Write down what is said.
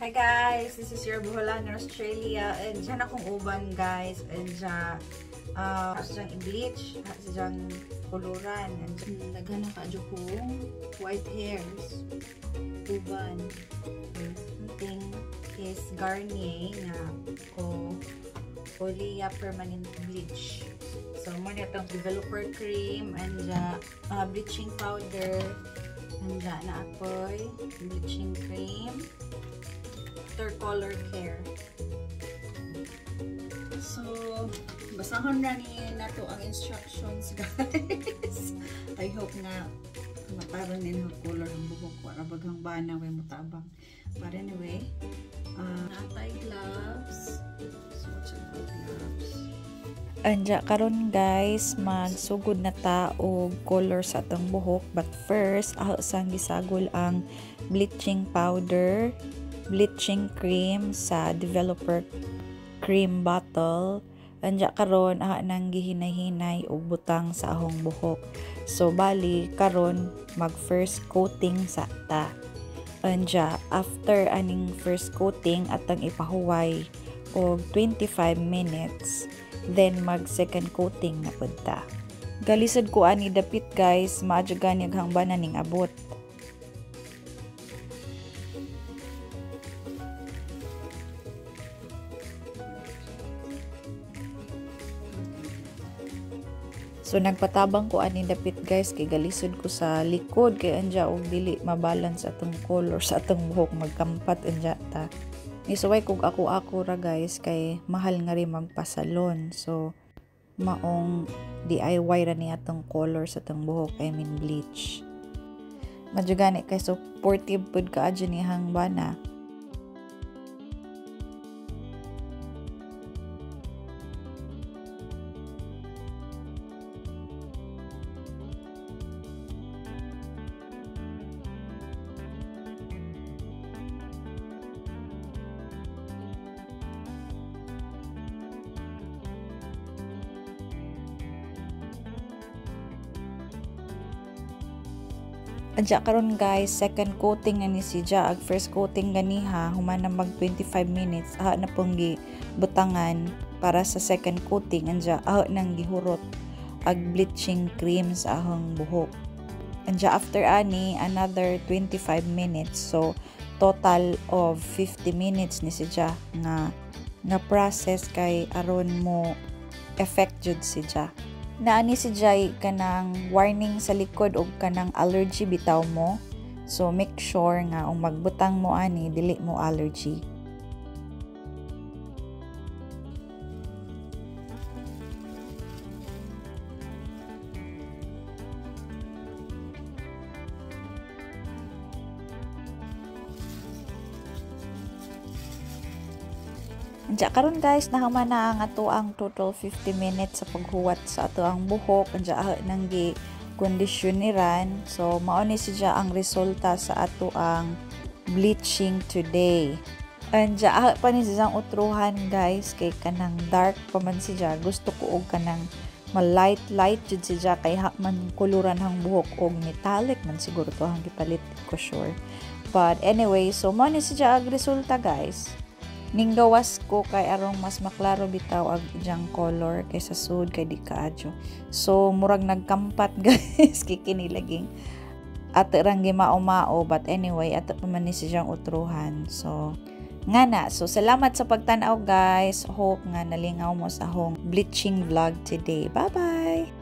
Hi guys, this is your Boholana Australia, and dyan akong uban guys, and dyan dyan i-bleach, dyan kuluran, and daghan na kaadyo kong white hairs, uban. Thing is Garnier nga ko Olea Permanent Bleach. So, mo na itong developer cream, and bleaching powder, and na ako'y bleaching cream. Color Care. So, basahon na ni nato ang instructions guys. I hope nga mataron din ang color ang buhok ko. Para baghang bana way mutabang. But anyway, natay gloves. So, gloves. Anja karon guys, magsugod na ta og color sa atong buhok. But first, aho sang gisagol ang bleaching powder, bleaching cream sa developer cream bottle. Anja karon aha nang gihinay-hinay og butang sa ahong buhok. So bali karon mag first coating sa ta. Anja after aning first coating atang ipahuway og 25 minutes, then mag second coating na pud ta. Galisod ko ani dapit guys, maadyo gani ang hangbanan ning abot. So nagpatabang ko ani dapit guys kay galisod ko sa likod kay anja og dili mabalance atong color sa atong buhok, magkampat anja ta. Nisuway kog ako-ako ra guys kay mahal nga rin magpasalon. So maong DIY ra ni atong color sa atong buhok, I mean bleach. Madyo gani kay supportive pud kaadyo ni hang bana. Adya karon guys, second coating na ni si Ja. Ag first coating ganiha, human na mag 25 minutes, aha na pong gibutangan para sa second coating. Anja aha nang gihurot ag bleaching cream sa ahong buhok. Anja after ani another 25 minutes, so total of 50 minutes ni si Ja nga process kay aron mo effect jud si Ja. Naani si Jai kanang warning sa likod og kanang allergy bitaw mo. So make sure nga kung magbutang mo ani dili mo allergy. Anja karon guys, nahuman na ang ato ang total 50 minutes sa paghuwat sa ato ang buhok. Anja nang gi kondisyoniran. So mao ni siya ang resulta sa ato ang bleaching today. Anja pa ni siyang utruhan guys kay kanang dark pa man siya. Gusto ko og kanang ma-light light jud siya kay ha man kuluran ang buhok og metallic man siguro to ang gipalit ko sure. But anyway, so mao ni siya ang resulta guys. Ninggawas ko kay arong mas maklaro bitaw ag ijang color kaysa sud kay di kaadyo. So murag nagkampat guys kay kini laging ato rang gimao-mao, but anyway ato pa man ni siyang utruhan. So nga na, so salamat sa pagtan-aw guys. Hope nga nalingaw mo sa akong bleaching vlog today. Bye bye.